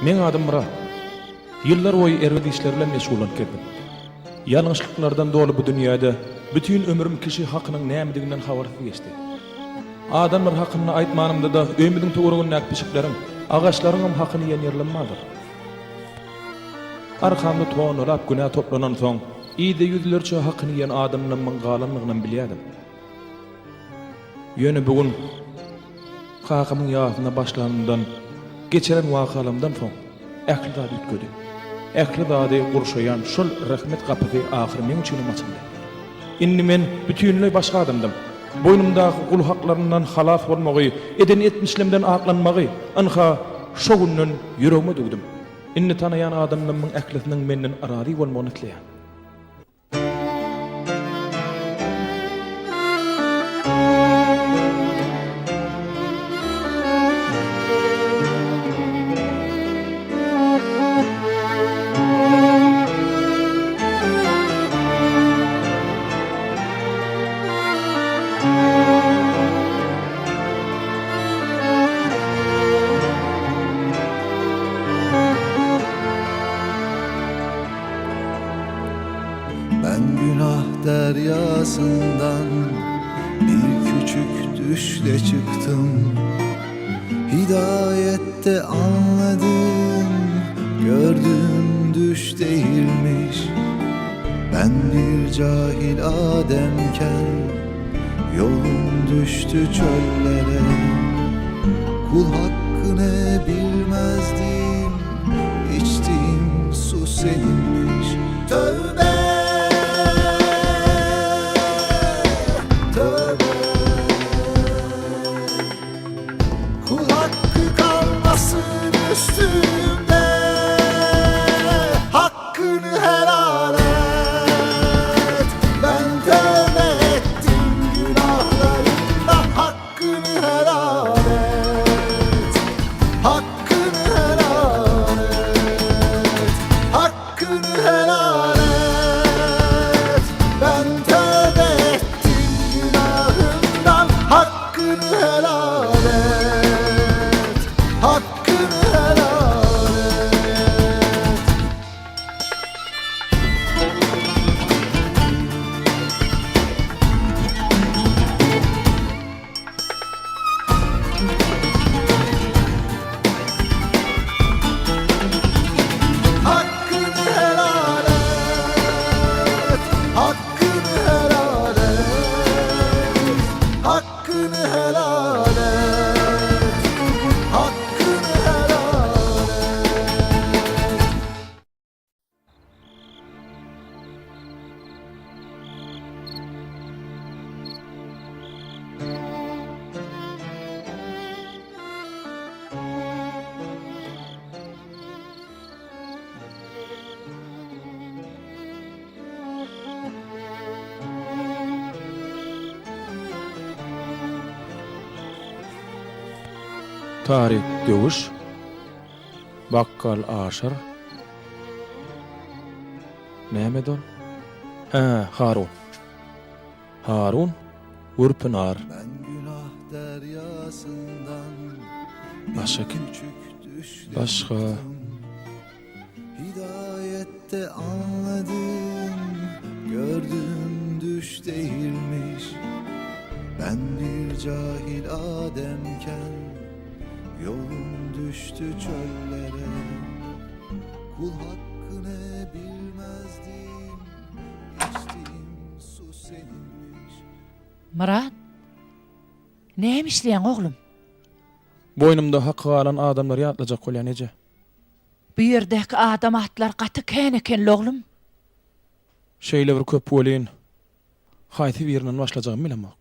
Meň adym Myrat. Ýyllar boýy erbet işler bilen meşgullanyp gezdim. Ýalňyşlyklardan doly bu dünýäde bütin ömrüm kişi hakynyň nämediginden habarsyz geçdi. Adamlar hakynda aýtmanymda-da öýümiziň töweregindäki pişikleriň, agaçlaryňam hakyny iýen ýerlerim bardyr. Arkamda tonnalap günä toplanansoň, yzda ýüzlerçe hakyny iýen adamlamyň galandygynam bilýärdim. Ýöne bu gün kakamyň ýasyna başlanymdan, geçiren wakalarymdan soň ähli zat üýtgedi. Ähli zady gurşaýan şol rehmet gapysy ahyry meň üçinem açyldy. Indi men bütinleý başga adamdym. Boýnumdaky gul haklaryndan halas bolmagy, eden etmişlemden aklanmagy, ynha, şo günden ýüregime düwdüm. Indi tanaýan adamlarymyň ählisiniň menden razy bolmagyny isleýän. Ben günah deryasından bir küçük düşle çıktım Hidayette anladım gördüğüm düş değilmiş Ben bir cahil ademken yolum düştü çöllere Kul hakkı ne bilmezdim içtiğim su seninmiş Tövbe Tövbe Kul hakkı kalmasın üstümde Hakkını helal et Ben tövbe ettim günahlarımdan Hakkını helal et Hakkını helal et Hakkını helal et Ben tövbe ettim günahımdan Hakkını helal et Hakkını helal et Hakkını helal et Hakkını helal et Hakkını helal et Hakkını helal et Taryk Döwüş, Bakgal Aşyr. Nämedi ol? Hä, Harun. Harun Gürpynar. Ben günah deryasından Başga kim? küçük düşle Başga. çıktım. Hidayette anladım Gördüğüm düş değilmiş Ben bir cahil ademken Yolum düştü çöllere Kul hakkı ne bilmezdim İçtiğim su seninmiş Myrat, näme işleýäň oglum? Boýnumda haky galan adamlary ýatlajak bolýan eje. Bu ýerdäki adam atlary gaty kän eken-le oglum. Şeýle bir köp welin, haýsy birinden başlajagymy bilemok.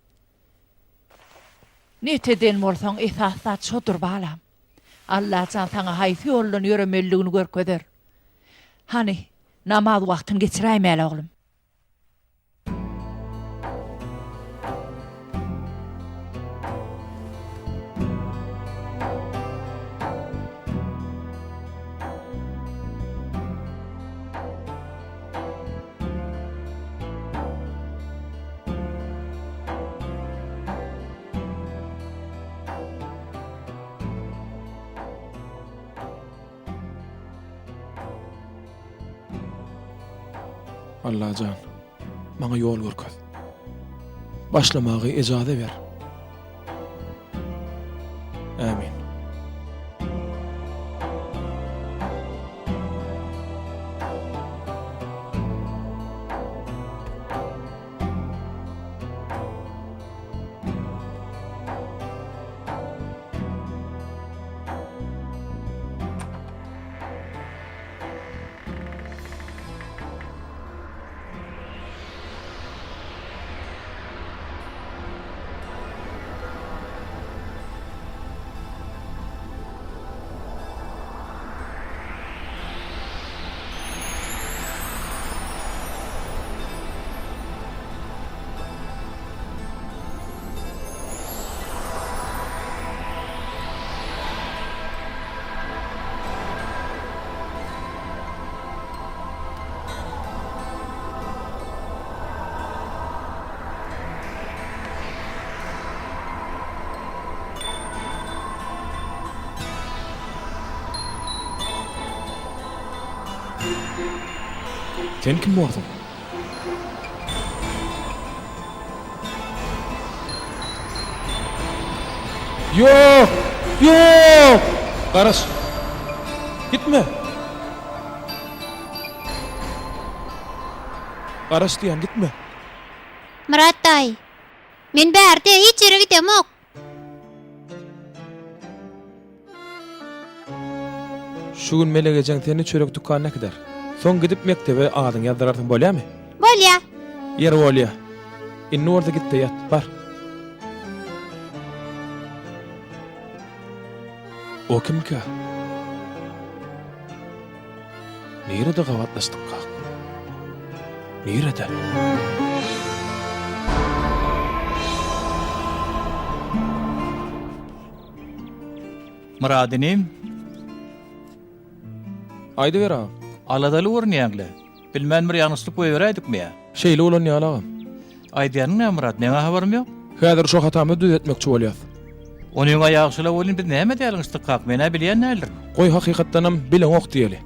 Net eden bolsaň esasy zat şodur balam. Allajan saňa haýsy ýoldan ýöremelidigini görkezer. Hany, namaz wagtyny geçiräýmäli oglum. Allajan, maňa ýol görkez. Başlamaga ejaza ber. Ämin. Sen kim borsuň? Ýok! Ýok! Garaş! Gitme! Garaş diýýän, gitme! Myrat daýy, men bärde, hiç ýere gidemok. Şu gün Melek ejeň seni çörek dükanyna äkider. Soň gidip mekdebe adyňy ýazdyrarsyň, bolýamy? Bolýa. Ýeri bolýa. Indi bolsa git-de ýat, bar. O kimkä? Nirede gabatlaşdykkak? Nirede? Myrat inim. Aýdyber agam. Aladaly görünýäň-le. Bilmän bir ýalňyşlyk goýberäýdikmi ýa? Şeýle bolan ýaly agam. Aýdýanyň näme Myrat, meň-ä habarym ýok. Häzir şo hatamyzy düzetmekçi bolýas. Onyň-a ýagşyla welin biz nämede ýalňyşdykkak, men-ä bilýän däldirin. Goý hakykatdanam bileňok diýeli.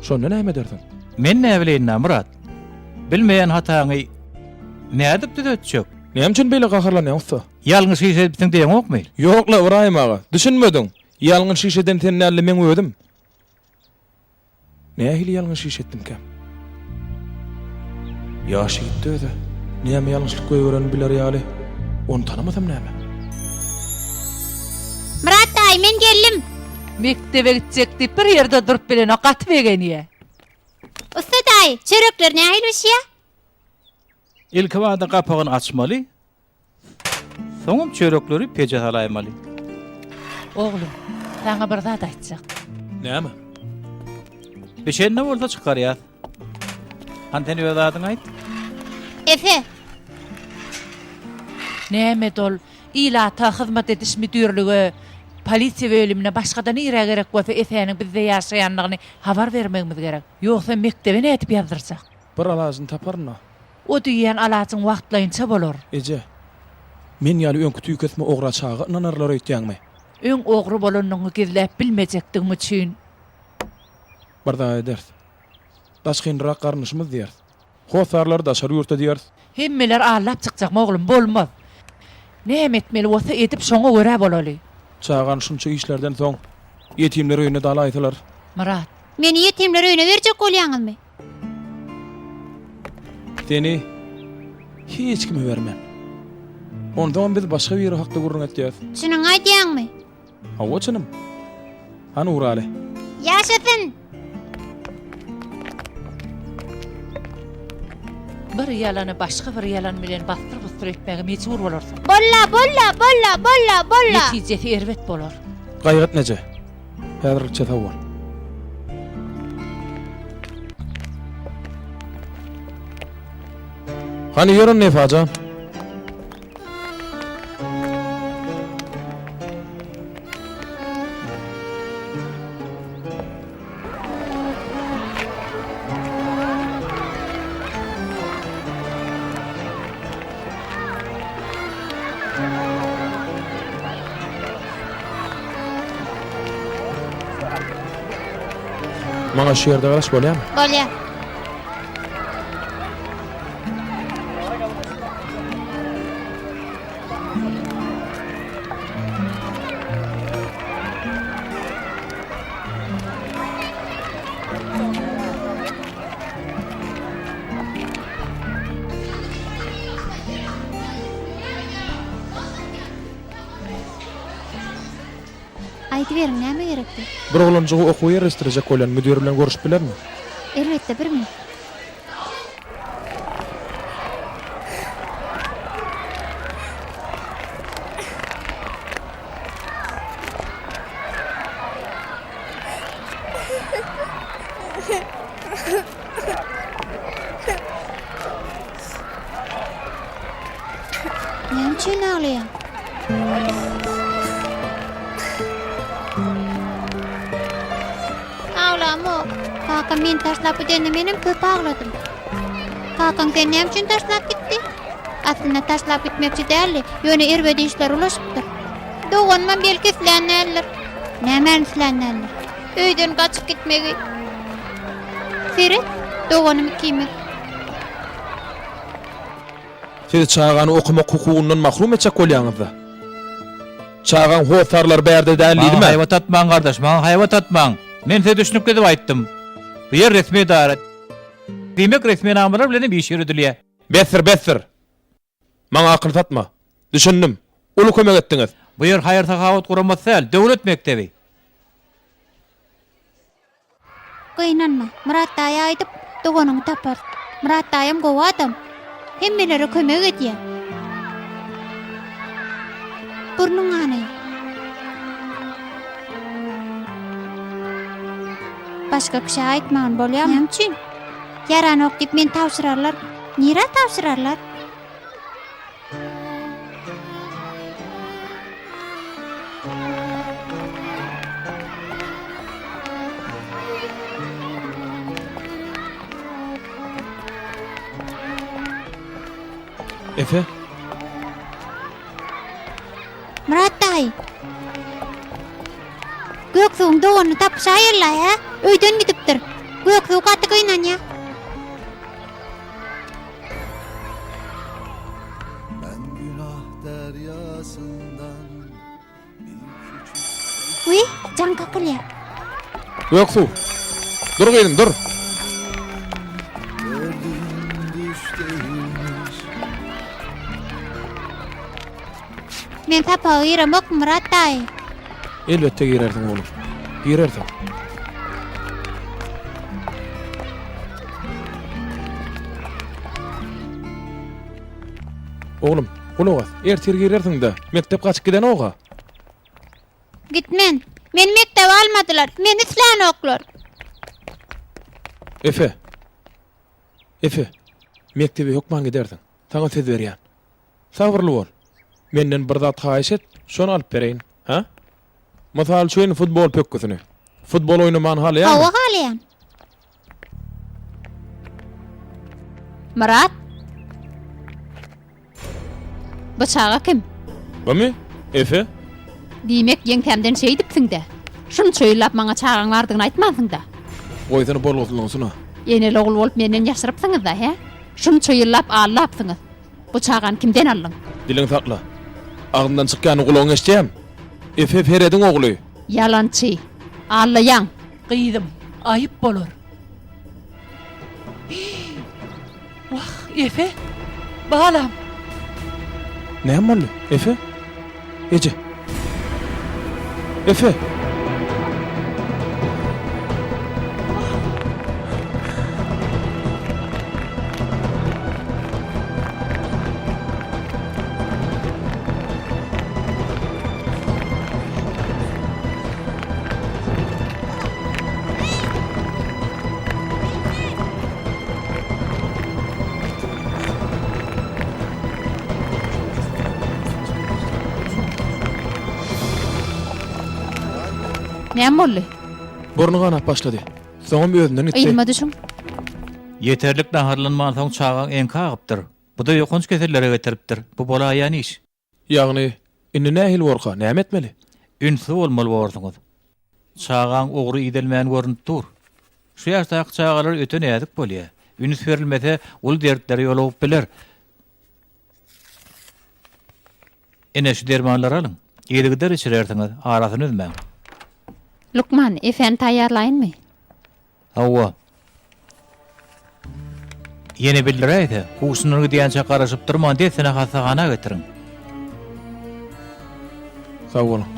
Şonda näme edersiň? Men näbileýin-dä Myrat. Bilmeýän hataňy nädip düzetjek? Näme üçin beýle gaharlanýaň ussa? Ýalňyş iş edipsiň diýeňokmy? Ýok-la, Ybraýym aga, düşünmediň. Ýalňyş iş eden sen däl-de meň özüm. Nähili ýalňyş iş etdimkäm? Ýaş ýigitdi öz-ä. Näme ýalňyşlyk goýberenini biler ýaly, ony tanamasam näme? Myrat daýy, men geldim. Mekdebe gitjek diýip bir ýerde durup bilenok, gaty begenýä. Ussa daýy, çörekler nähili bişýä? Ilkibada gapagyny açmaly, Soňam çörekleri peje salaýmaly. Oglum, saňa bir zat aýtjak. Näme? Bişende bolsa çykarýas. Hany sen öz adyňy aýt. Efe. Näme dol, ilata hyzmat ediş müdirlige, polisiýa bölümine, başga-da nirä gerek bolsa Efäniň bizde ýaşaýanlygyny habar bermegimiz gerek. Ýogsa mekdebe nädip ýazdyrjak? Bir alajyny taparyn-a. O diýýän alajyň wagtlaýynça bolar. Eje, men ýaly öňki tüýkesme ogra çaga ynanarlar öýtýäňmi? Öň ogry bolanyňy gizläp bilmejekdigiň üçin. Bir zat ederis. Daşgynrak garyndaşymyz diýeris. Hossarlary daşary ýurtda diýeris. Hemmeler aldap çykjakmy oglum, bolmaz. Näme etmeli bolsa edip şoňa görä bolaly. Çagany şunça işlerden soň ýetimler öýüne dalaýsalar. Myrat. Meni ýetimler öýüne berjek bolýaňyzmy? Seni hiç kime bermen. Onsoňam biz başga biri hakda gürrüň etýäs. Çynyňy aýdýaňmy? Hawa çynym. Hany ugraly. Ýaşasyn! Bir ýalany başga bir ýalan bilen basdyr-busdur etmäge mejbur bolarsyň. Bolla, bolla, bolla, bolla, bolla! Netijesi erbet bolar. Gaýgy etme eje. Häzirlikçe sag bol. Hany ýör onda Efa jan. Maňa şu ýerde garaş bolýamy? Bolýar. Aýdyberiň, näme gerekdi? Bir oglanjygy okuwa ýerleşdirjek bolýan müdir bilen görüşip bilermi? Elbetde, bir minut. Näme üçin aglaýaň? Aglamok. Kakam meni taşlap gidende menem köp agladym. Kakaň seni näme üçin taşlap gitdi? Aslynda taşlap gitmekçi däldi, ýöne erbet işler ulaşypdyr. Doganymam belki islän däldir. Nämäni islän däldir? Öýden gaçyp gitmegi. Seret, doganym ikimiz. Siz çagany okamak hukugyndan mahrum etjek bolýaňyzda. Çagaň hossarlary bärde däl Maňa diýdim-ä. haýbat atmaň gardaş, maňa haýbat atmaň. Men size düşnükli edip aýtdym. Bu ýer resmi edara. Diýmek resminamalar bilen hem iş ýöredilýär. Besdir, besdir. Maňa akyl satma. Düşündim. Uly kömek etdiňiz. Bu ýer haýyr-sahawat guramasy däl, döwlet mekdebi. Gynanma, Myrat daýa aýdyp, doganyňy taparys. Myrat daýam gowy adam. Hemmelere kömek edýär. Burnuň ganaýar. Başga kişä aýtmagyn bolýarmy? Näme üçin? Ýaranok diýip meni tabşyrarlar. Nirä tabşyrarlar? Efe? Myrat daýy. Göksuwyň doganyny tapyşaýyrlaý, hä? Öýden gidipdir. Göksuw gaty gynanýar. Ben günah deryasyndan bir küçük Wiý, jaň kakylýar. Göksuw. Dur gyzym, dur. Gördüm düş değilmiş Men sapaga giremok, Myrat daýy. Elbetde girersiň oglum. Girersiň. Oglum, gulak as. Ertir girersiň-de. Mekdep gaçyp gidenog-a. Gitmen. Meni mekdebe almadylar. Meni islänoklar. Efe. Efe. Mekdebe hökman gidersiň. Saňa söz berýän. Sabyrly bol. Menden bir zat haýyş et, şony alyp bereýin. Hä? Mysal üçin, futbol pökgüsini. Futbol oýnamany halaýaňmy? Hawa, halaýan. Myrat! Bu çaga kim? Bumy? Efe? Diýmek, ýeňsämden şeýdipsiň-dä. Şunça ýyllap maňa çagaň bardygyny aýtmansyň-da. Goýsana bolgusyzlygyny. Eneli-ogul bolup menden ýaşyrypsyňyz-da, hä? Şunça ýyllap aldapsyňyz. Bu çagany kimden aldyň? Diliňi sakla. Agzyndan çykýany gulagyň eşidýämi? Efe Perediň ogly. Ýalançy. Aldaýaň. Gyzym, aýyp bolar. Hiý! Wah, Efe! Balam! Näme boldy, Efe? Eje! Efe! Näme boldy? Burny ganap başlady. Soňam özünden gitdi. Yzyma düşüň. Ýeterlik naharlanmansoň çagaň eňki agypdyr. Bu-da ýokanç kesellere getiripdir. Bu bolaýan iş. Ýagny, indi nähili borka, näme etmeli? Ünsli bolmaly borsuňyz. Çagaň ogry idelmän görnüp dur. Şu ýaşdaky çagalar öte näzik bolýar. Üns berilmese, uly dertlere ýolugyp biler. Ine, şu dermanlary alyň. Yzygider içirersiňiz, arasyny üzmäň. Lukman, Efäni taýýarlaýynmy? Hawa. Ýene bildiräýse, huşundan gidýänçä garaşyp durman dessine hassahana getiriň. Sag boluň.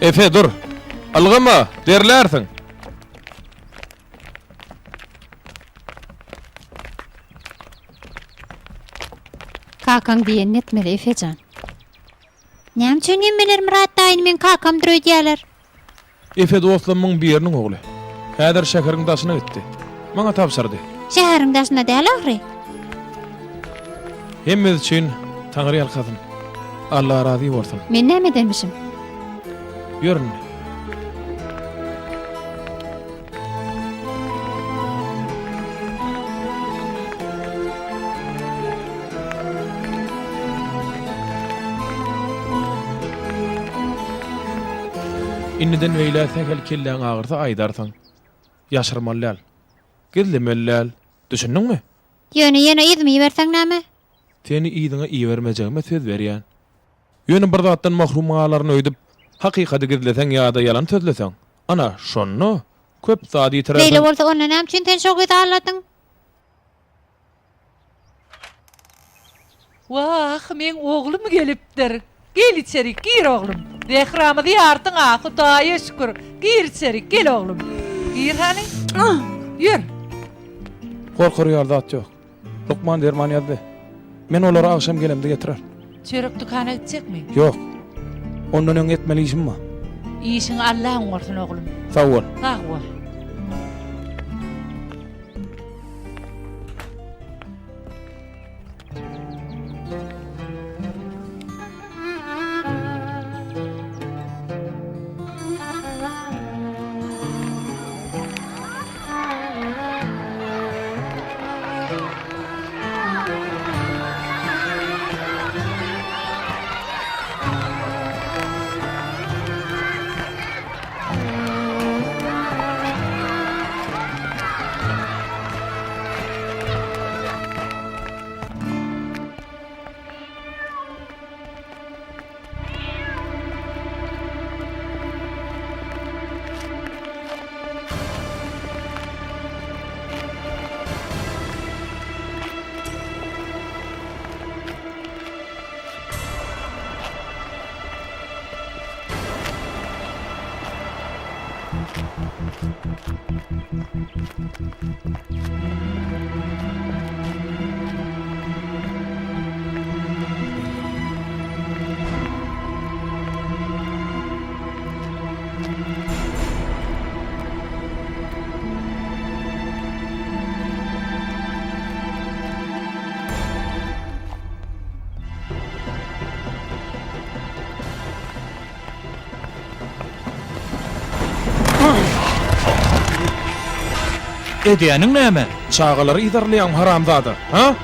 Efe, dur! Ylgama, derlärsiň! Kakaň diýenini etmeli, Efe jan. Näme üçin hemmeler Myrat daýyny meň kakamdyr öýdýärler? Efe dostlamyň biriniň ogly. Häzir şäheriň daşyna gitdi. Maňa tabşyrdy. Şäheriň daşynda däl ahyry. Hemmesi üçin Taňry ýalkasyn. Alla razy bolsun. Men näme edenmişim? Ýör indi. Indiden beýläk sähel kelläň agyrsa aýdarsyň. Ýaşyrmaly däl. Gizlemeli däl. Düşündiňmi? Ýöne ýene yzyma iberseň näme? Seni yzyňa ibermejegime söz berýän. Ýöne bir zatdan mahrum galaryn öýdüp, hakykaty gizleseň ýa-da ýalan sözleseň, ana, şonda köp zat ýitirersiň. Beýle bolsa onda näme üçin sen şo gyzy aldadyň? Wah, meň oglum gelipdir. Gel içerik, gir oglum. Zähramyzy ýardyň-a, Hudaýa şükür. Gir içerik, gel oglum. Gir hany. Ýör. Gorkar ýaly zat ýok. Lukman derman ýazdy. Men olary agşam gelemde getirerin. Çörek dükana gitjekmi? Ýok. Ondan öň etmeli işim bar. Işiňi Alla oňarsyn oglum. Sag bol. Sag bol. Edýäniň näme? Çagalary yzarlaýaň haramzada, ha?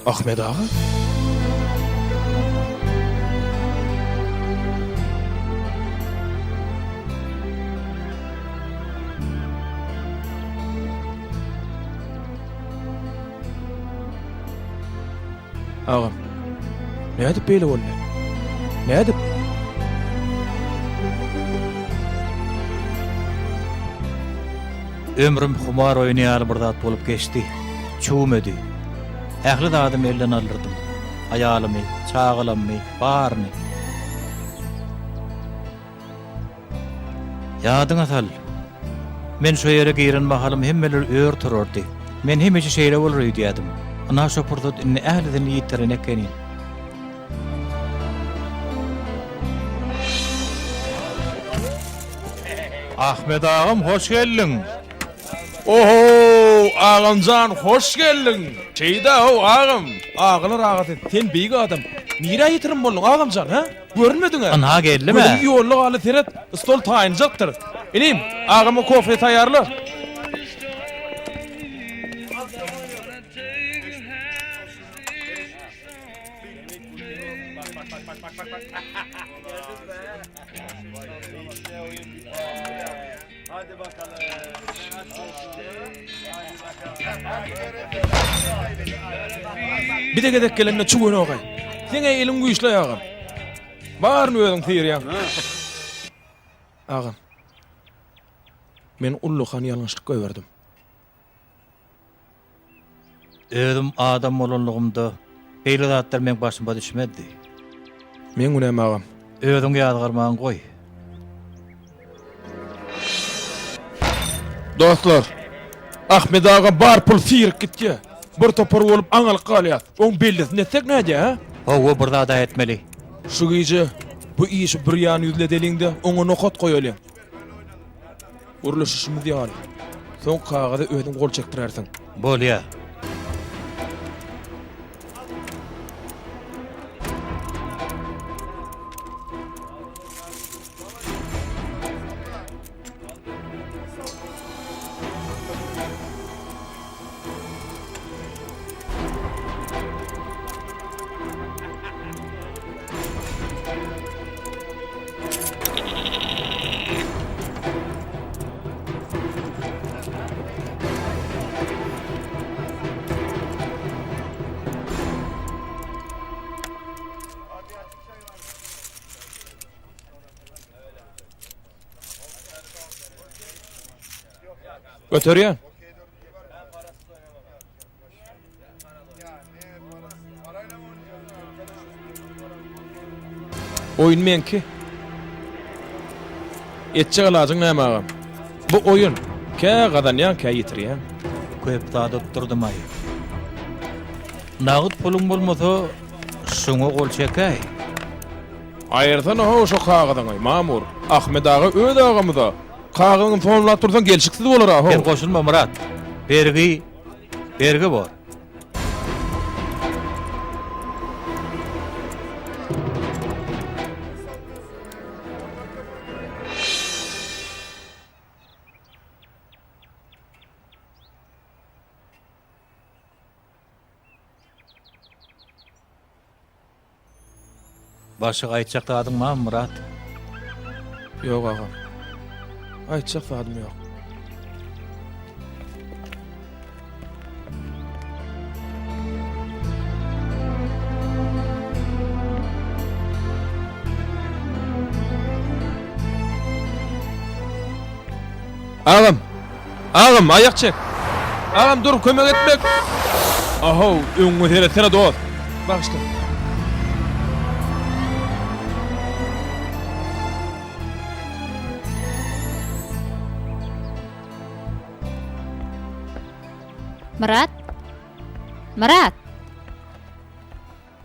Ahmet aga? Agam, nädip beýle boldy? Nädip? Ömrüm humar oýny ýaly bir zat bolup geçdi. Çüwmedi. Ähli zadymy elden aldyrdym. Aýalymy, çagalammy, baryny. Ýadyňa sal. Men şo ýere giren mahalym hemmeler ör turardy. Men hemişe şeýle bolar öýdýärdim. Ynha şo pursat indi ählisini ýitiren ekenim. Ahmet agam hoş geldiň. Oho agamjan hoş geldiň. Şeýda how agam. Agalar agasy sen beýik adam. Nirä ýitirim bolduň agamjan hä? Görünmediň-ä. Ynha geldim-ä. Gözümiz ýolda galdy seret stol taýynjakdyr. Inim agama kofe taýýarla. Bize gezek gelende çuwenogaý. Seň-ä eliň güýçli agam. Baryny özüň syrýaň. Agam. Men ullakan ýalňyşlyk goýberdim. Özüm adam bolanlygymda. Beýle zatlar meň başyma düşmezdi. Meň günäm agam. Özüňi ýazgarmagyňy goý. Dostlar, Ahmet aga bar pul syryp gitýä. Bir topar bolup aňalyk galýas. Oň bellisini etsek nädýä, hä? Hawa, bir zad-a etmeli. Şu gije bu işi bir ýan ýüzledeliň-de, oňa nokat goýalyň. Gürleşişimiz ýaly. Soň kagyza özüň gol çekdirersiň. Bolýa. Göterýän. Oýun meňki. Etjek alajyň näme agam? Bu oýun. Kä gazanýaň, kä ýitirýäň. Köp zat utdurdym-aý. Nagt puluň bolmasa, şuňa gol çekäý. Aýyrsana-how şo kagyzyňy, Mamur. Ahmet aga öz agamyz-a. Kagyzyňy somlap dursaň gelşiksiz bolar-a-how. Sen goşulma, Myrat. Bergi, bergi bor. Başga aýtjak zadyň barmy, Myrat? Ýok, agam. Aýtjak zadym ýok. Agam! Agam, aýak çek! Agam, dur, kömek etmek! Ahow, öňüňe seretsene, dost! Bagyşla. Myrat! Myrat!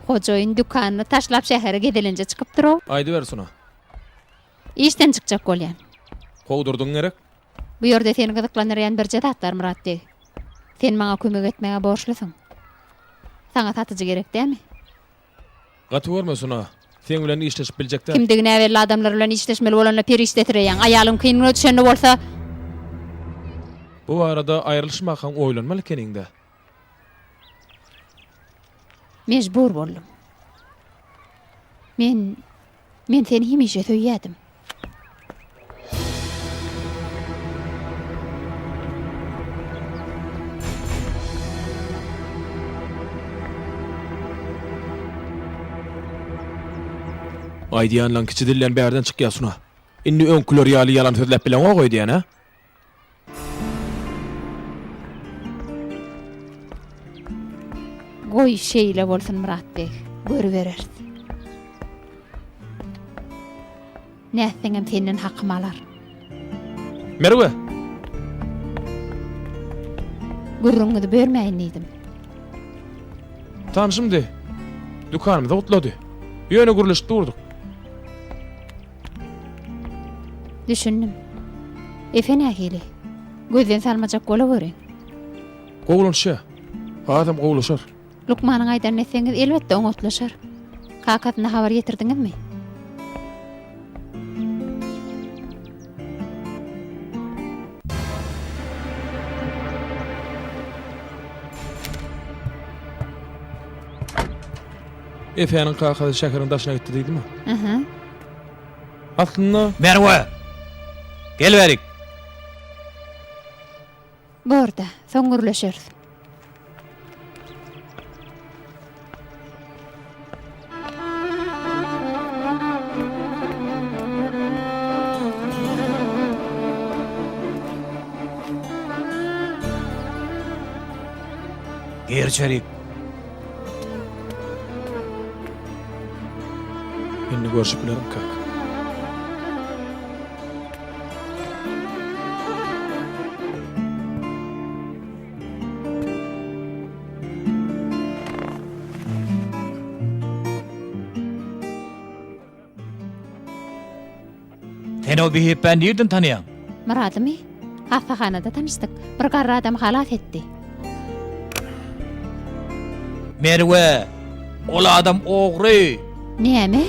Hojaýyn dükanyny taşlap şähere gezelenje çykypdyr-ow. Aýdyber, Suna. Işden çykjak bolýan. Kowdurdyň gerek? Bu ýerde seni gyzyklandyrýan birje zat bar, Myrat beg. Sen maňa kömek etmäge borçlusyň. Saňa satyjy gerek dämi? Gaty görme, Suna. Seň bilen işleşip biljek däl. Kimdigi näbelli adamlar bilen işleşmeli bolanda perişdesireýäň. Aýalyň kyn güne düşende bolsa. Bu barada aýrylyşmakaň oýlanmaly ekeniň-dä. Mejbur boldum. Men, men seni hemişe söýýädim. Aýdýanlaň kiçi dilden bärden çykýa Suna. Indi öňküler ýaly ýalan sözläp bileňok öýdýän a? Goý şeýle bolsun Myrat beg, görübereris. Nätseňem senden hakym alar. Merwe! Gürrüňiňizi bölmäýin diýdim. Tanşymdy. Dükanymyzy gutlady. Ýöne gürleşip durduk. Düşündim. Efe nähili? Gözden salmajak bolaweriň. Gowulanşýa. Hasam gowulaşar. Lukmanyň aýdanyny etseňiz, elbetde oňatlaşar. Kakasyna habar ýetirdiňizmi? Efäniň kakasy şäheriň daşyna gitdi diýdimi? Aha. Aslynda. Merwe! Gel bärik! Bor-da, soň gürleşeris. Gir içerik. görşüp bilerimkäk? Sen o bihepbäni nirden tanaýaň? Myradymy? Hassahanada tanyşdyk. Bir garry adam halas etdi. Merwe! Ol adam ogry! Näme?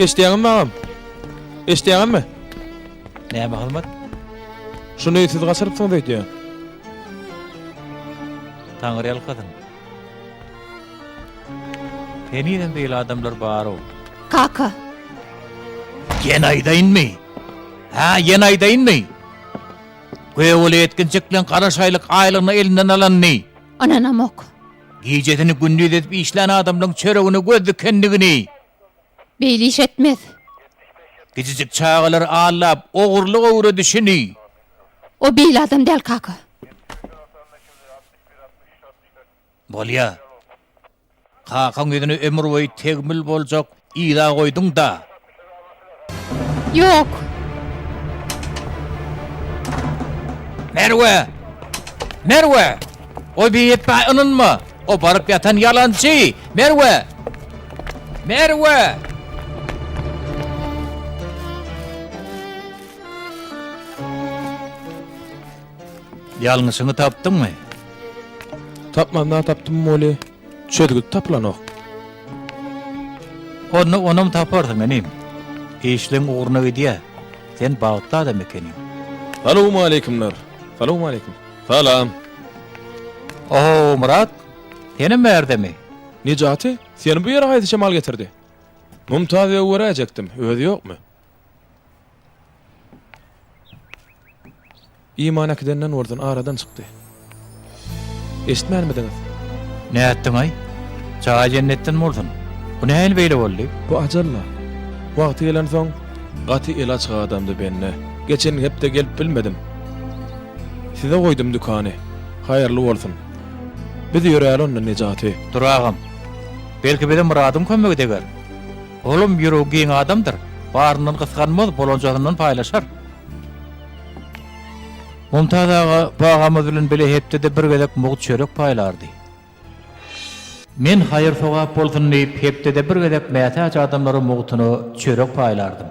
Eşidýäňizmi agam? Eşidýäňizmi? Näme hyzmat? Şuny siz gaçyrypsyňyz öýdýän. Taňry ýalkasyn. Henizem beýle adamlar bar-ow. Kaka! Ýene aýdaýynmy? Hä, ýene aýdaýynmy? Gögele ýetginjekleň gara şaýlyk aýlygyny elinden alanyny. Ynanamok. Gijesini gündiz edip işlän adamlaň çöregine göz dikendigini. Beýle iş etmez. Kiçijik çagalary aldap, ogurlyk öwredişini. O beýle adam däl, kaka. Bolýa. Kakaň ýüzüne ömür boýy tegmil boljak yza goýduň-da. Ýok. Merwe! Merwe! O biýepä ynanma! O baryp ýatan ýalançy! Merwe! Merwe! Ýalňyşyňy tapdyňmy? Tapmanda tapdym weli, çözgüt tapylanok. Onda onam taparsyň inim. Işleň ugruna gidýä. Sen bagtly adam ekeniň. Salowmaleýkimler. Salowmaleýkim. Salam. Ohow, Myrat, senem bärdemi? Nejaty, seni bu ýere haýsy şemal getirdi? Mumtaz begi göräýjekdim, özi ýokmy? Iman äkidenden bolsun aradan çykdy. Eşitmänmidiňiz? Nätdiň-aý? Jaýy jennetden bolsun. Bu nähili beýle boldy? Bu ajal-la. Wagty gelensoň, gaty eli açyk adamdy bende. Geçen hepde gelip bilmedim. Size goýdum dükany. Haýyrly bolsun. Biz ýöräli onda Nejaty. Dur agam. Belki bize Myradyň kömegi deger. Olam ýüregi giň adamdyr. Baryndan gysganmaz, bolanjasyndan paýlaşar. Mumtaz aga bu agamyz bilen bile hepdede bir gezek mugt çörek paýlardy. Men haýyr-sogap bolsun diýip, hepdede bir gezek mätäç adamlara mugtuna çörek paýlardym.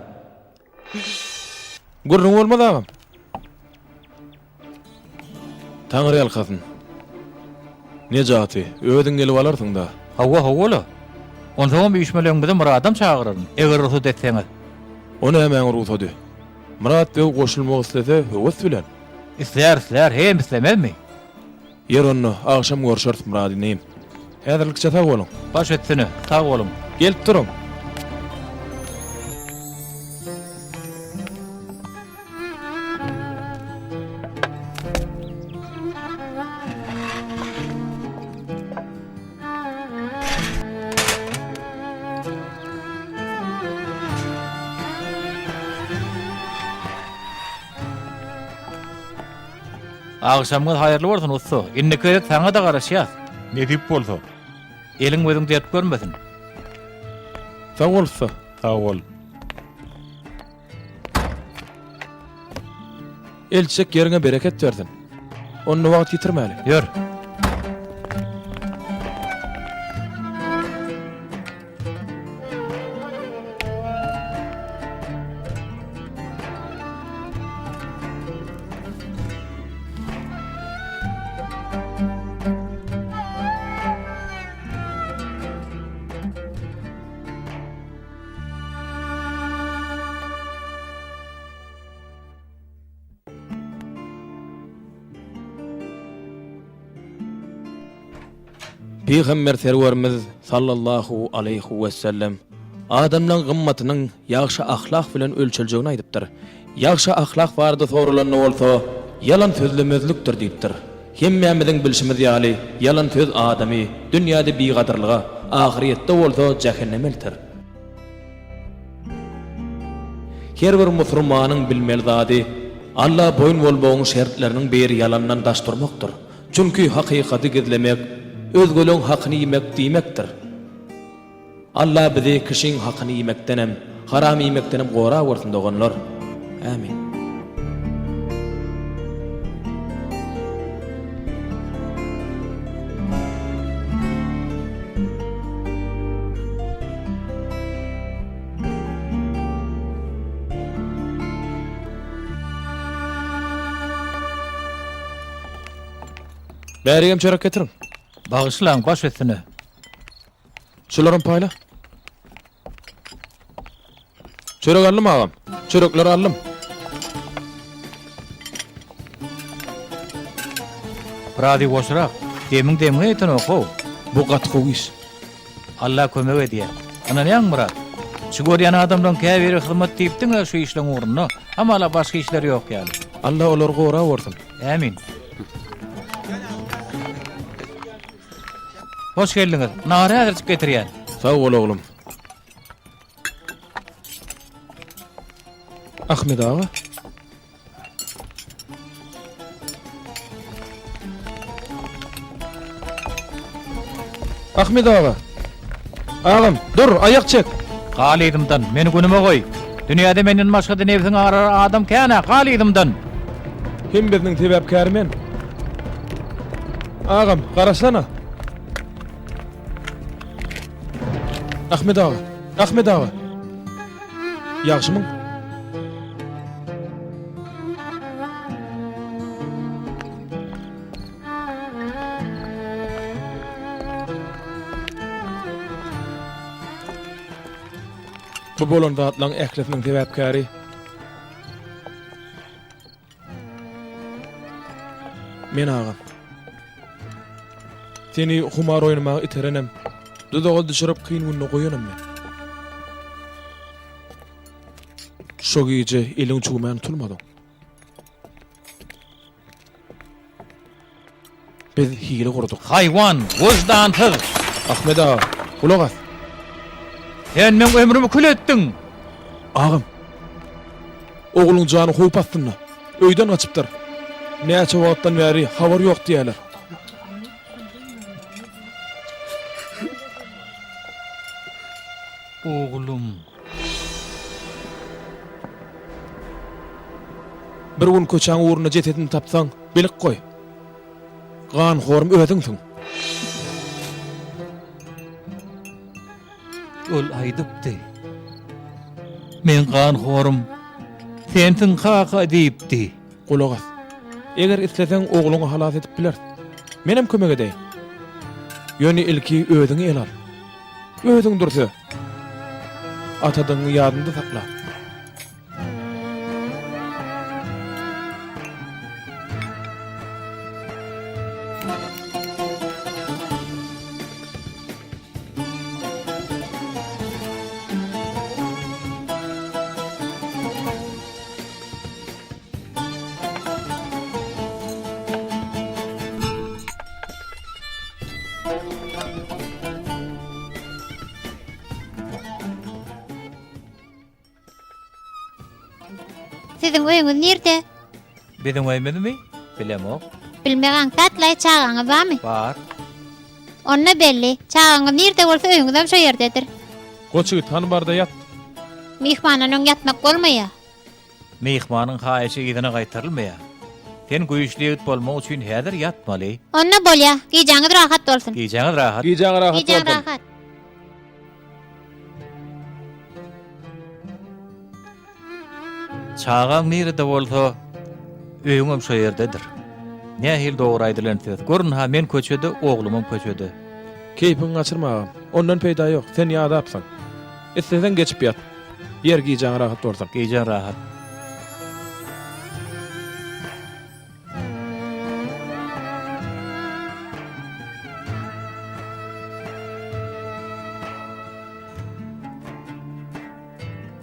Gürrüň bolmaz agam. Taňry ýalkasyn. Nejaty, özüň gelip alarsyň-da. Hawa, hawa-la. Onsoňam üýşmeleňimize Myradam çagyraryn, eger rugsat etseňiz. O nämäň rugsady? Myrat beg goşulmak islese, höwes bilen. Islär, islär, hem islemezmi? Ýer onda, agşam görşeris Myrat inim. Häzirlikçe sag boluň. Baş üstüne, sag boluň. Gelip duruň. Agşamyňyz haýyrly bolsun, ussa. Indiki gezek saňa-da garaşýas. Nesip bolsa. Eliň gözüň dert görmesin. Sag bol, ussa. Sag bol. Eltjek ýeriňe bereket bersin. Onda wagt ýitirmäli. Ýör. Pygamber Serwerimiz sallallahu aleýhi wesellem adamlaň gymmatynyň ýagşy ahlak bilen ölçeljegini aýdypdyr. Ýagşy ahlak barada soralanda bolsa, ýalan sözlemezlikdir diýipdir. Hemmämiziň bilşimiz ýaly, ýalan söz adamy dünýäde bigadyrlyga, ahyrýetde bolsa jähenneme elter. Her bir musurmanyň bilmeli zady, Alla boýun bolmagyň şertleriniň biri ýalandan daş durmakdyr. Çünki hakykaty gizlemek, özgeleň hakyny iýmek diýmekdir. Alla bizi kişiň hakyny iýmekdenem, haram iýmekdenem gorawersin doganlar. Ämin. Bärigem çörek getiriň. Bagyşlaň, baş üstüne. Şularam paýla. Çörek aldym agam. Çörekleri aldym. Biraz ýuwaşrak. Demiň demiňe ýetenok-how. Bu gaty gowy iş. Alla kömek edýär. Ynanýaňmy Myrat? Şu görýän adamlaň käbiri hyzmat diýip diňe şu işleň ugrunda, hamala başga işleri ýok ýaly. Alla olary gorawersin. Ämin. Hoş geldiňiz. Nahary häzirjik getirýän. Sag bol oglum. Ahmet aga. Ahmet aga. Agam, dur, aýak çek. Gal yzymdan, meni günüme goý. Dünýäde menden başga-da nebsiň agyrar adam kän-ä, gal yzymdan. Hemmesiniň sebäpkäri men. Agam, garaşsana. Ahmet aga, Ahmet aga. Ýagşymyň? Bu bolan zatlaryň ählisiniň sebäpkäri Men agam. Seni humar oýnamaga iterenem, duzaga düşürip kyn günde goýanam men. Şo gije eliň çüwmän tutulmadyň. Biz hile gurduk. Haýwan, wyždansyz! Ahmet aga, gulak as. Sen meň ömrümi kül etdiň! Agam, ogluň jany howp astynda. Öýden gaçypdyr. Näçe wagtdan bäri habar ýok diýýärler. Oglum. Bir gün köçäň ugrunda jesedini tapsaň, bilip goý. Ganhorum özüňsiň. Ol aýdypdy. Meň ganhorum sensiň kaka diýipdi. Gulak as. Eger isleseň ogluňy halas edip bileris. Menem kömek edeýin. Ýöne ilki özüňi ele al. Özüň dürse. Atadygyňy ýadyňda sakla. Siziň öýüňiz nirde? Biziň öýümizmi? Bilemok. Bilmek aňsat-laý, çagaňyz barmy? Bar. Onda belli. Çagaňyz nirde bolsa öýüňizem şo ýerdedir. Goç ýigit, hany bar-da ýat. Myhmandan öň ýatmak bolmaýar. Myhmanyň haýyşy yzyna gaýtarylmaýar. Sen güýçli ýigit bolmak üçin häzir ýatmaly. Onda bolýar. Gijäňiz rahat bolsun. Gijäňiz rahat. Gijäň rahat Gijäň bolsun. rahat. Çagaň nirede bolsa, öýüňem şo ýerdedir. Nähili dogry aýdylan söz. Görün-ha, men köçede, oglumam köçede. Keýpiňi gaçyrma agam. Ondan peýda ýok. Sen ýadapsyň. Isleseň geçip ýat. Ýer gijäň rahat bolsun. Gijäň rahat.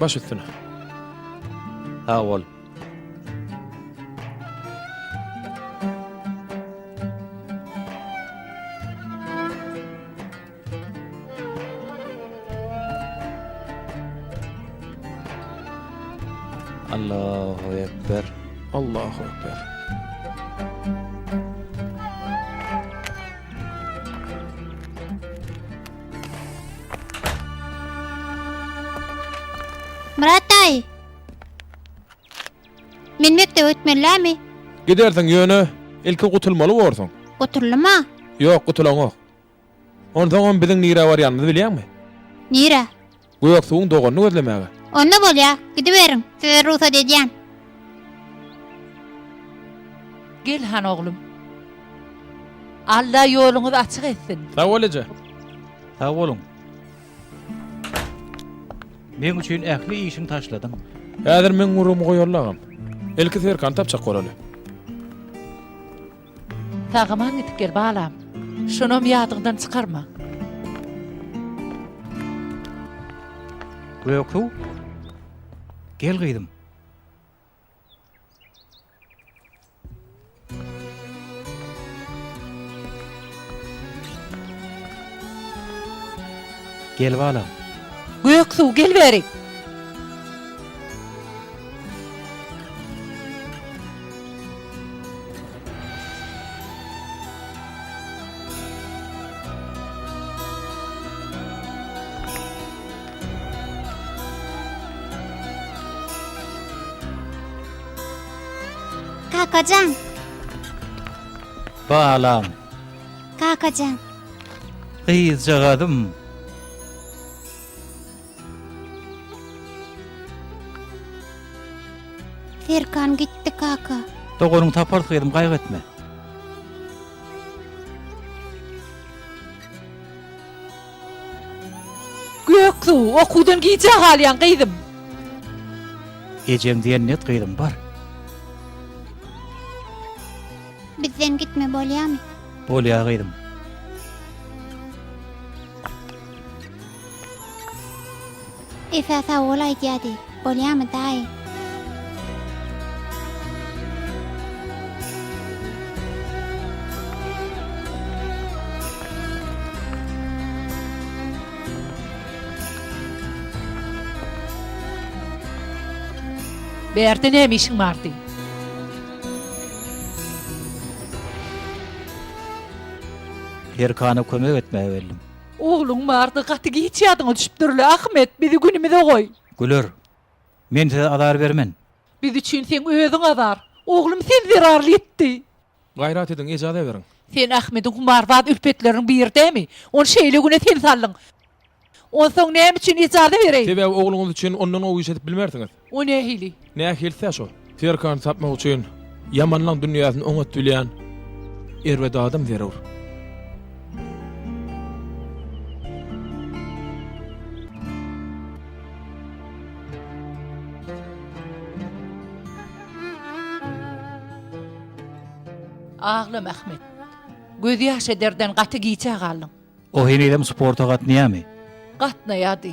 Baş üstüne. Sag bol. Allahu Ekber. Allahu Ekber. Myrat daýy. Men mekdebe gitmelilämi? Gidersiň ýöne ilki gutulmaly borsuň. Gutuldyma? Ýok, gutulaňok. Onsoňam biziň nirä barýanymyzy bilýäňmi? Nirä? Göksuwuň doganyny gözlemäge. Onda bolýa, gidiberiň, size rugsat edýän. Gel han oglum. Alla ýoluňyzy açyk etsin. Sag bol eje. Sag boluň. Meň üçin ähli işiňi taşladyň. Häzir meň gürrüňimi goýaly agam. Ilki Serkany tapjak bolaly. Sag-aman gidip gel, balam. Şonam ýadyňdan çykarma. Göksuw, gel gyzym. Gel balam. Göksuw, gel bärik. Kakajan. Balam. Kakajan. Gyzjagazym. Serkan gitdi kaka. Doganyňy taparys gyzym gaýgy etme. Göksuw, okuwdan gijä galýaň gyzym. Ejeň diýenini et gyzym bar. Bizden gitme bolýamy? Bolýa gyzym. Efe sag bol aýdýady. Bolýamy daýy? Bärde näme işiň bardy? Serkana kömek etmäge geldim. Ogluň bardy, gaty giç ýadyňa düşüpdirle, Ahmet, bizi günümize goý. Güler, men size azar bermen. Biz üçin seň özüň azar. Oglum sen zerarly ýitdi. Gaýrat ediň, ejaza beriň. Sen Ahmediň humarbaz ülpetleriniň biri dämi? Ony şeýle güne sen saldyň. Onsoň näme üçin ejaza bereýin? Sebäbi ogluňyz üçin ondan gowy iş edip bilmersiňiz. O nähili? Nähilisi-ä şo. Serkany tapmak üçin ýamanlaň dünýäsini oňat bilýän erbet adam zerur. Aglama, Ahmet. Gözýaş ederden gaty gijä galdyň. O henizem sporta gatnaýarmy? Gatnaýardy.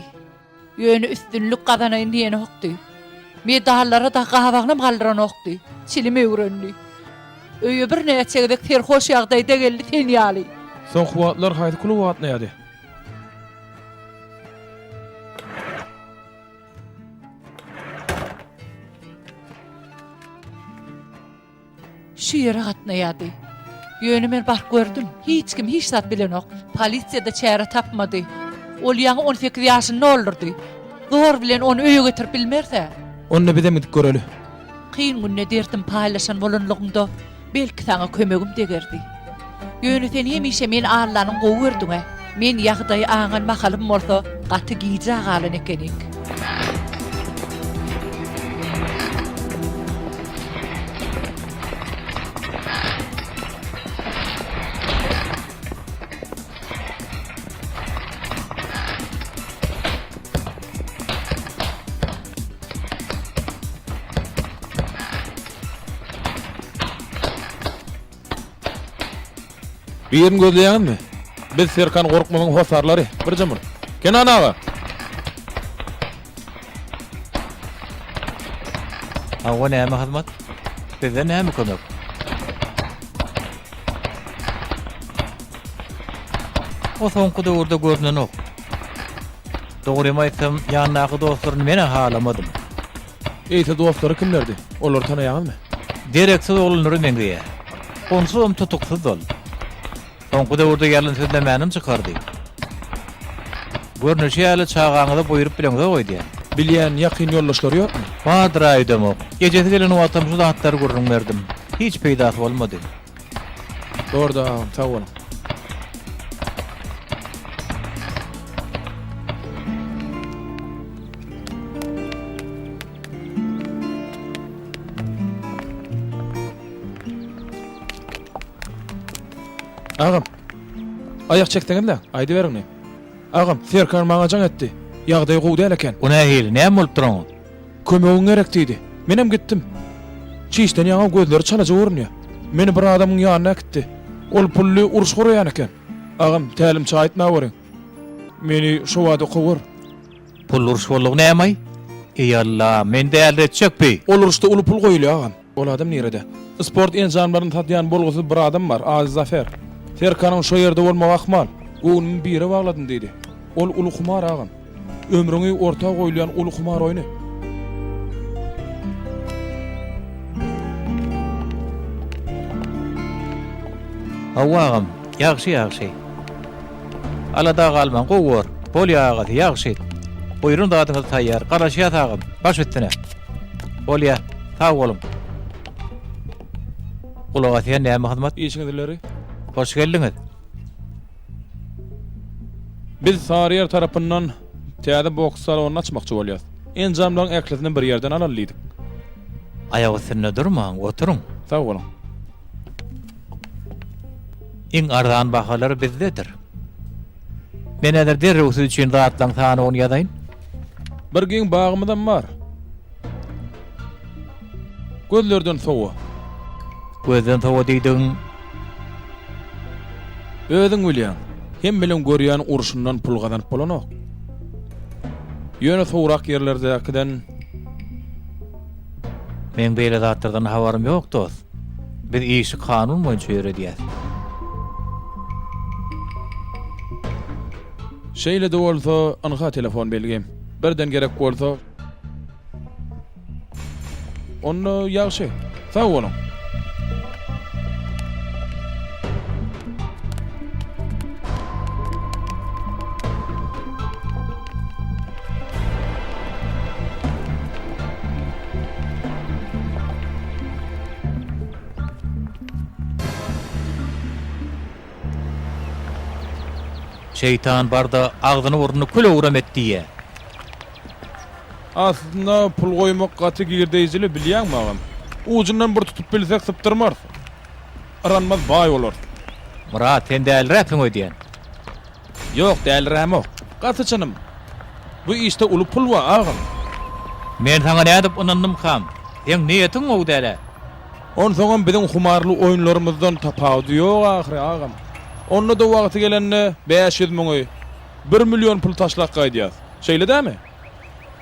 Ýöne üstünlik gazanaýyn diýenokdy. Medallara-da gabagynam galdyranokdy. Çilim öwrendi. Öýe birnäçe gezek serhoş ýagdaýda geldi sen ýaly. Soňky wagtlar haýsy kluba gatnaýardy? Şu ýere gatnaýardy. Ýöne men baryp gördüm. Hiç kim hiç zat bilenok. Polisiýa-da çäre tapmady. Ol ýaňy 18 ýaşyny doldurdy. Zor bilen ony öýe getirip bilmeris-ä. Onda bizem gidip göreli. Kyn günde derdim paýlaşan bolanlygyňda, belki saňa kömegim degerdi. Ýöne sen hemişe meni Allanyň gowy gördüň-ä. Men ýagdaýy aňan mahalym bolsa, gaty gijä galan ekenik. Birini gözleýäňizmi? Biz Serkan Gorkmazyň hossarlary. Birje mur. Kenan aga! Hawa näme hyzmat? Sizden näme kömek? O soňky döwürde görnenok. Dogrymy aýtsam, ýanyndaky dostlaryny men-ä halamadym. Eýse dostlary kimlerdi? Olary tanaýaňyzmy? Dereksiz oglanlara meňzeýär. Onsuzam tutuksyz ol. Soňky döwürde ýalan sözlemänem çykardy. Görnüşi ýaly çagaňyza buýrup bileňzok öýdýän. Bilýän ýakyn ýoldaşlary ýokmy? Bardyr-a öýdemok. Ejesi gelen wagtam şu zatlary gürrüň berdim. Hiç peýdasy bolmady. Borda agam, sag boluň. Agam, aýak çekseňizle, aýdyberiň. Agam, Serkan maňa jaň etdi. Ýagdaýy gowy däl eken. O nähili, näme bolupdyr oňa? Kömegiň gerek diýdi. Menem gitdim. Çişden ýaňa gözleri çalaja görünýär. Meni bir adamyň ýanyna äkitdi. Ol pully uruş guraýan eken. Agam, tälimçi aýtma görüň. Meni şo bada kowar. Pully uruş boldugy näme-aý? Eý Alla, meni däliretjek bi. Ol uruşda uly pul goýulýar agam. Ol adam nirede? Sport enjamlaryny satýan bolgusyz bir adam bar, ady Zafer. Serkanyň şo ýerde bolmagy ahmal. Göwnümi bire bagladym diýdi. Ol uly humar agam. Ömrüňi orta goýulýan uly humar oýny. Hawa agam, ýagşy ýagşy. Alada galmaň, gowy bor. Bolýa agasy, ýagşy. Buýran zadyňyz taýýar. Garaşýas agam. Baş üstüne. Bolýa. Sag boluň. Gulak asýan näme hyzmat? Işiňiz ileri. Hoş geldiňiz. Biz Saryýer tarapyndan täze boks salonyny açmakçy bolýas. Enjamlaryň ählisini bir ýerden alaly diýdik. Aýak üstünde durmaň, oturyň. Sag boluň. Iň arzan bahalar bizdedir. Men häzir derrew siz üçin zatlaryň sanawyny ýazaýyn. Bir giň bagymyzam bar. Gözlerden sowa. Gözden sowa diýdigiň? Özüň bilýäň, hemmeleň görýän urşundan pul gazanyp bolanok. Ýöne sowrak ýerlerdäkiden. Meň beýle zatlardan habarym ýok, dost. Biz işi kanun boýunça ýöredýäs. Şeýle-de bolsa, ynha telefon belgim. Birden gerek bolsa. Onda ýagşy. Sag boluň. Şeýtan barda agzyny-burnuny kül-owram et diýýä. Aslynda pul goýmak gaty girdeýjili bilýäňmi agam? Ujundan bir tutup bilsek sypdyrmarys. Yranmaz baý bolarys. Myrat sen däliräpsiň öýdýän. Ýok dälirämok. Gaty çynym. Bu işde uly pul bar agam. Men saňa nädip ynandymkam? Seň niýetiň gowy dälä. Onsoňam biziň humarly oýunlarymyzdan tapawudy ýok ahyry agam. Onda-da wagty gelende 500 müňi, bir million pul taşlap gaýdýas. Şeýle dämi?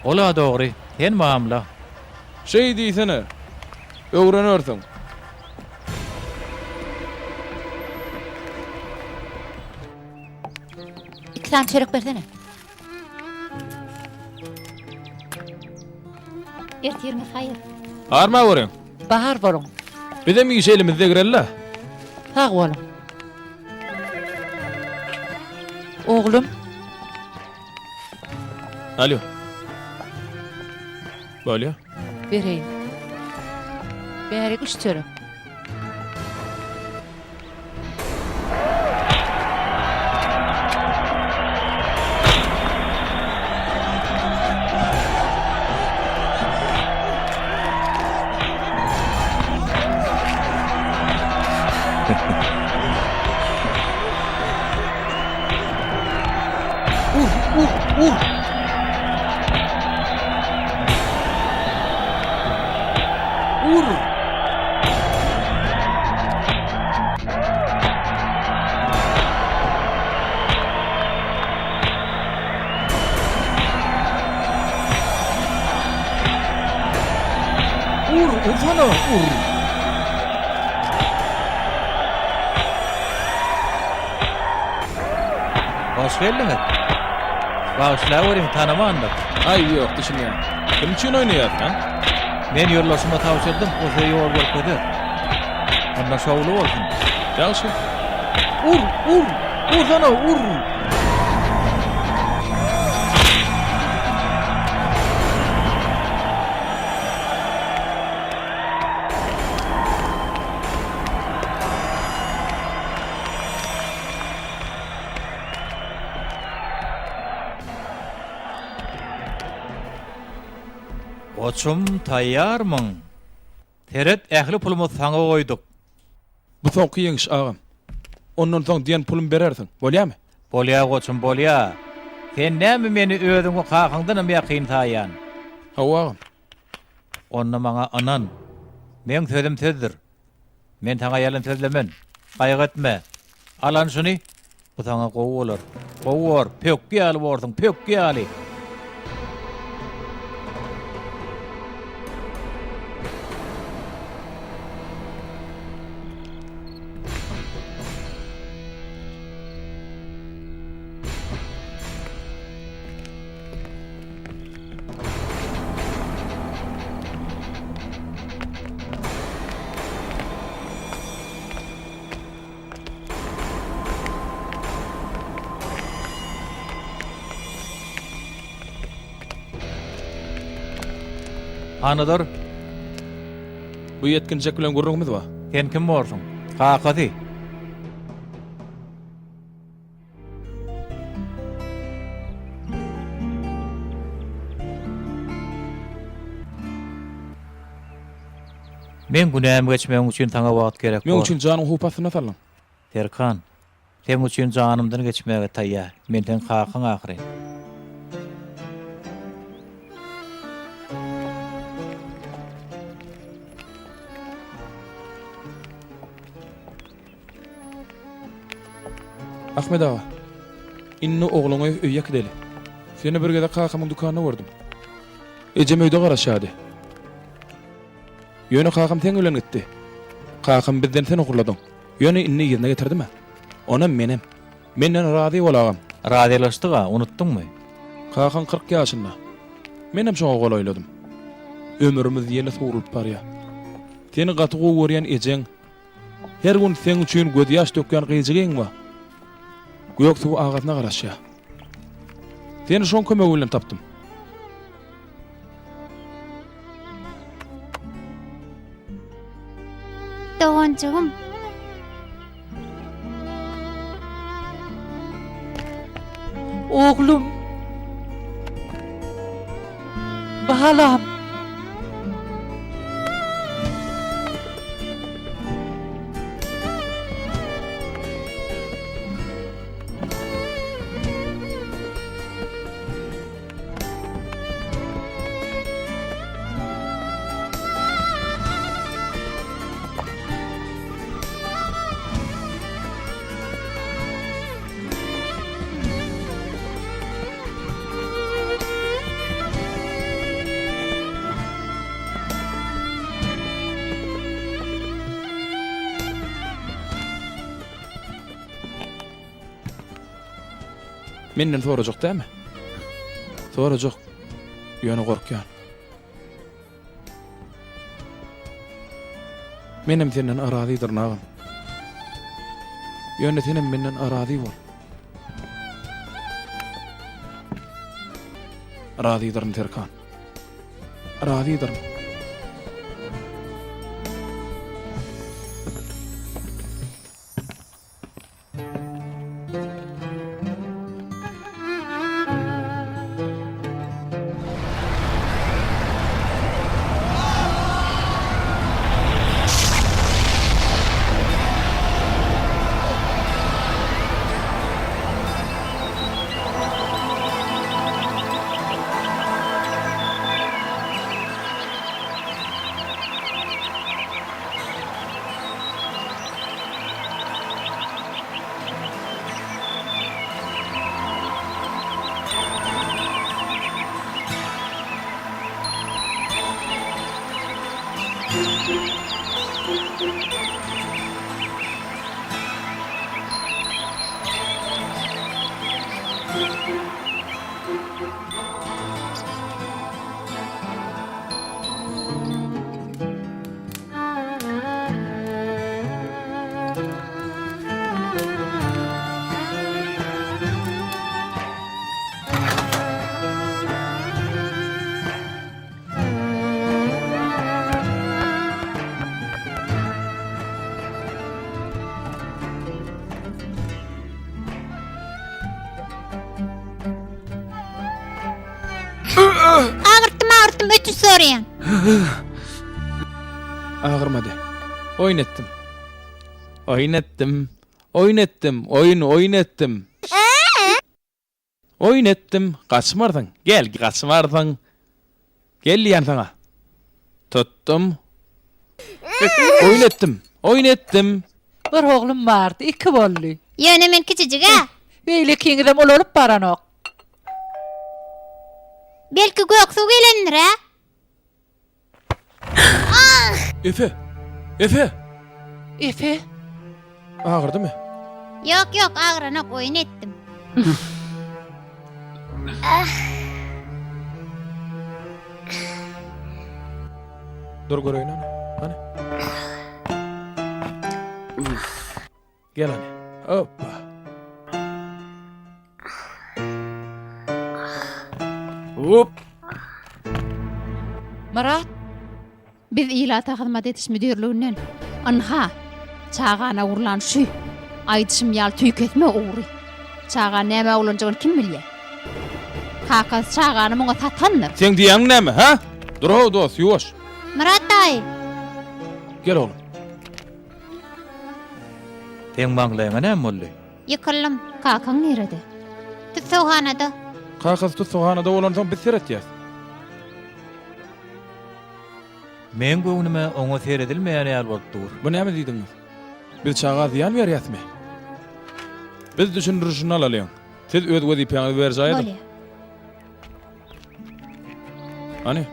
Ol-a dogry. Sen mamla. Şeý diýsene. Öwrenersiň. Iki sany çörek bersene. Ertiriňiz haýyr. Arma görüň. Bar boluň. Bizem işe elimizi degireli-le. Sag boluň. Oglum. Alo. Bolýa. Bereýin. Bärik üç çörek. Ur, ur, ur! Ur! Ur, ursana, ur! Hoş geldiňiz. Bagyşlaweriň, tanamandyk. Aý, ýok, düşünýän. Kim üçin oýnaýas, a? Men ýoldaşyma tabşyrdym, o size ýol görkezer. Onda şowly bolsun. Ýagşy. Ur, ur! Ursana, ur! Goçum, taýýarmyň? Seret, ähli pulumyzy saňa goýduk. Bu soňky ýeňiş, agam. Ondan soň diýen pulumy berersiň, bolýamy? Bolýa, goçum, bolýa. Sen näme meni özüň we kakaňdanam ýakyn saýýan? Hawa, agam. Onda maňa ynan. Meň sözüm sözdür. Men saňa ýalan sözlemen. Gaýgy etme. Al şuny. Bu saňa gowy bolar. Gowy bor. Pökgi ýaly borsuň, pökgi ýaly. Hany dur. Bu ýetginjek bilen gürrüňimiz bar. Sen kim borsuň? Kakasy. Meň günämi geçmegiň üçin saňa wagt gerek Meň bor. üçin janyňy howp astyna saldyň. Serkan, seň üçin janymdan geçmäge taýýar. Men seň kakaň ahyryn. Ahmet aga, indi ogluňy öýe äkideli. Seni bir gezek kakamyň dükanynda gördüm. Ejem öýde garaşýardy. Ýöne kakam seň bilen gitdi. Kakamy bizden sen ogurladyň. Ýöne indi yzyna getirdim-ä. Onam menem. Menden razy bol agam. Razylaşdyk-a, unutdyňmy? Kakaň 40 ýaşynda. Menem şoňa golaýladym. Ömrümiz ýele sowrulyp barýar. Seni gaty gowy görýän ejeň, her gün seň üçin gözýaş dökýän gyzjygyň bar. Göksuw agasyna garaşýar. Seni şoň kömegi bilen tapdym. Doganjygym. Oglum. Balam. Menden sorajak dälmi? Sorajak. Ýöne gorkýan. Menem senden arazydyryn agam. Ýöne senem menden arazy bol. Razydyryn Serkan. Razydyryn. Agyrtdym, agyrtdym, ötünç soraýan. Agyrmady. Oýun etdim. Oýun etdim. Oýun etdim. Oýun, oýun etdim. Oýun etdim. Gaçmarsyň. Gel, gaçmarsyň. Gel diýýän saňa. Tutdum. Oýun etdim. Oýun etdim. Bir oglum bardy, iki boldy. Ýöne men kiçijig-ä. Beýlekiňizem ulalyp baranok. Belki gök suw gelendir-ä? Efe! Efe! Efe! Agyrdymy? Ýok, ýok, agyranok, oýun etdim. Dur göreýin hany. Hany. Gel hany. Hoppa. Hop. Myrat. Biz ilata hyzmat ediş müdirliginden. Ynha, çagany ogurlan şu. Aýdyşym ýaly tüýkesme ogry. Çagany nämä ulanjagyny kim bilýär? Kakasy çagany muňa satandyr. Seň diýýäniň näme, hä? Dur-ow, dost, ýuwaş. Myrat daýy. Gel oglum. Seň maňlaýyňa näme boldy? Ýykyldym. Kakaň nirede? Tussaghanada. Kakasy tussaghanada bolansoň biz seretýäs. Meň göwnüme oňa seredilmeýän ýaly bolup dur. Bu näme diýdigiňiz? Biz çaga zyýan berýäsmi? Biz düşündirişini alalyň. Siz öz wezipäňizi berjaý ediň. Bolýar. Hany?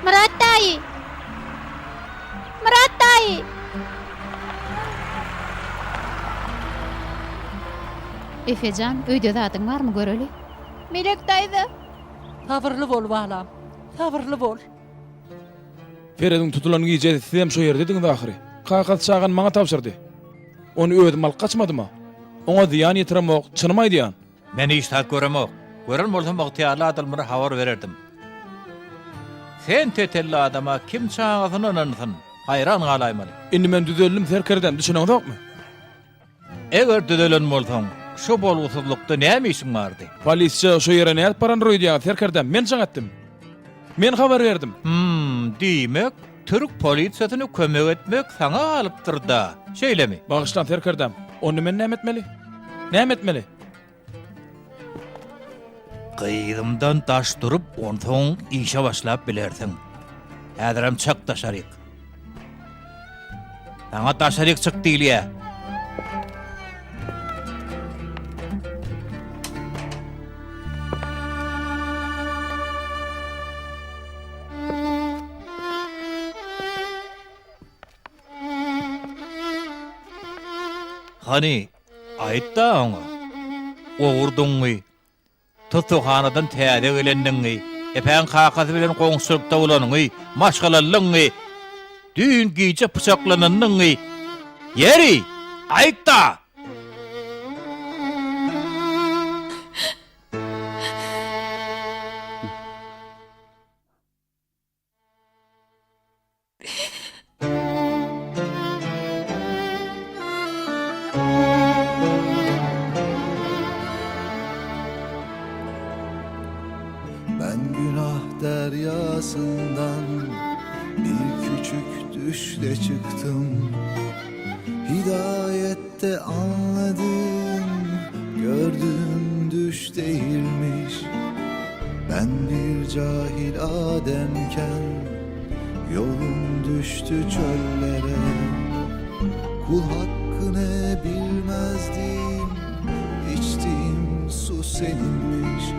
Myrat daýy! Myrat daýy! Efe jan, öýde zadyň barmy göreli? Melek daýza! Sabyrly bol, balam, sabyrly bol. Ferediň tutulan gijesi sizem şo ýerdediňiz ahyry. Kakasy çagany maňa tabşyrdy. Ony özüm alyp gaçmadym-a. Oňa zyýan ýetiremok, çynymy aýdýan. Men hiç zat göremok. Gören bolsam ygtyýarly adamlara habar bererdim. Sen tetelli adama kim çagasyny ynansyn? Haýran galaýmaly. Indi men düzeldim serkerdäm, düşüneňzokmy? Eger düzelen bolsaň, şu bolgusyzlykda näme işiň bardy? Polisiýa şo ýere nädip barandyr öýdýäňiz, serkerdäm? Men jaň etdim. Men habar berdim. Hum, diýmek, türk polisiýasyna kömek etmek saňa galypdyr-da, şeýlemi? Bagyşlaň, serkerdäm. Onda men näme etmeli? Näme etmeli? Gyzymdan daş durup, onsoň işe başlap bilersiň. Häzirem çyk daşaryk. Saňa daşaryk çyk diýilýä. Hany, aýt-da oňa. Ogurdyňy, Tussaghanadan täze gelendigiňi, Epäň kakasy bilen goňşulykda bolanyňy, maşgalalydygyňy, düýn gije pyçaklanandygyňy, ýeri, aýt-da! Ben günah deryasından bir küçük düşle çıktım Hidayette anladım gördüğüm düş değilmiş. Ben bir cahil ademken Yolum düştü çöllere Kul hakkını bilmezdim İçtiğim su seninmiş.